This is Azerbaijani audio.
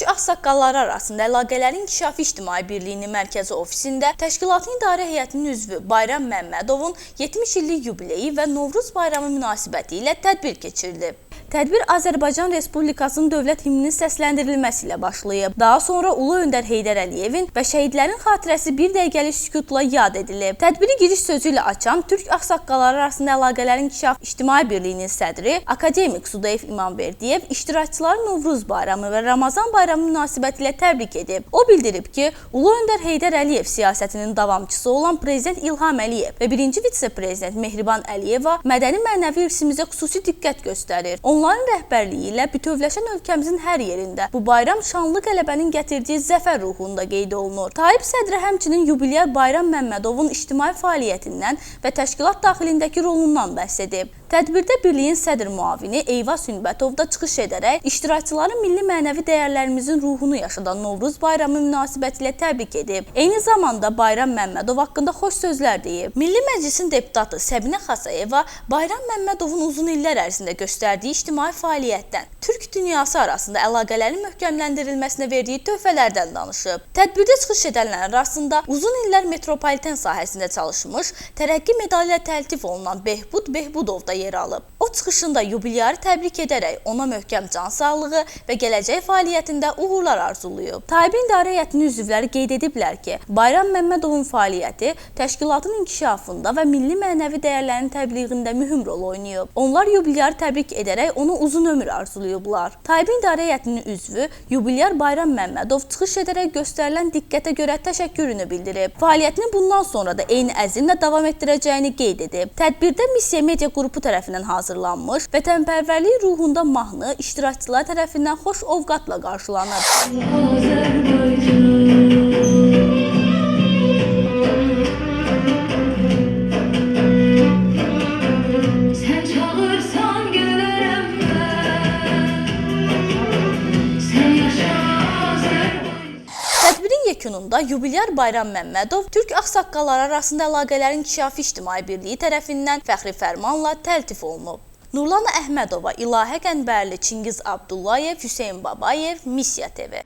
Türk ağsaqqalları arasında əlaqələrin inkişafı İctimai Birliyinin mərkəzi ofisində təşkilatın idarə heyətinin üzvü Bayram Məmmədovun 70 illik yubileyi və Novruz bayramı münasibəti ilə tədbir keçirilib. Tədbir Azərbaycan Respublikasının dövlət himninin səsləndirilməsi ilə başlayıb. Daha sonra Ulu Öndər Heydər Əliyevin və şəhidlərin xatirəsi bir dəqiqəlik sükutla yad edilib. Tədbiri giriş sözü ilə açan Türk ağsaqqalları arasında əlaqələrin inkişafı İctimai Birliyinin sədri akademik Sudayev İmamverdiyev iştirakçıları Novruz bayramı və Ramazan bayramı münasibətilə təbrik edib. O bildirib ki, Ulu Öndər Heydər Əliyev siyasətinin davamçısı olan Prezident İlham Əliyev və birinci vitse-prezident Mehriban Əliyeva mədəni mənəvi irsimizə xüsusi diqqət göstərir. Onların rəhbərliyi ilə bütövləşən ölkəmizin hər yerində bu bayram şanlı qələbənin gətirdiyi zəfər ruhunda qeyd olunur. Taib sədri həmçinin yubilyar Bayram Məmmədovun ictimai fəaliyyətindən və təşkilat daxilindəki rolundan bəhs edib. Tədbirdə birliyin sədr müavini Eyvaz Hümbətov da çıxış edərək iştirakçıları milli mənəvi dəyərlərimizin ruhunu yaşadan Novruz bayramı münasibətilə təbrik edib. Eyni zamanda Bayram Məmmədov haqqında xoş sözlər deyib. Milli Məclisin deputatı Səbinə Xasayeva Bayram Məmmədovun uzun illər ərzində göstərdiyi ictimai fəaliyyətdən, Türk dünyası arasında əlaqələrin möhkəmləndirilməsinə verdiyi töhfələrdən danışıb. Tədbirdə çıxış edənlərin arasında uzun illər metropoliten sahəsində çalışmış, tərəqqi medalı ilə təltif olunan Behbud Behbudov da yer alıb. O çıxışında yubilyarı təbrik edərək ona möhkəm can sağlığı və gələcək fəaliyyətində uğurlar arzulayıb. Taibin İdarə Heyətinin üzvləri qeyd ediblər ki, Bayram Məmmədovun fəaliyyəti təşkilatın inkişafında və milli mənəvi dəyərlərin təbliğində mühüm rol oynayıb. Onlar yubilyarı təbrik edərək ona uzun ömür arzulayıblar. Taibin İdarə Heyətinin üzvü yubilyar Bayram Məmmədov çıxış edərək göstərilən diqqətə görə təşəkkürünü bildirib. Fəaliyyətini bundan sonra da eyni əzmlə davam etdirəcəyini qeyd edib. Tədbirdə Missiya Media qrupu tərəfindən hazırlanmış vətənpərvərlik ruhunda mahnı iştirakçılar tərəfindən xoş ovqatla qarşılanıb. Sən çağırsan gələrəm mən. Sən yaşa Azərbaycan. Tədbirin yekununda yubilyar Bayram Məmmədov Türk ağsaqqalları arasında əlaqələrin inkişafı İctimai Birliyi tərəfindən fəxri fərmanla təltif olunub. Nurlana Əhmədova, İlahə Qənbərli, Çingiz Abdullayev, Hüseyn Babayev, Missiya TV.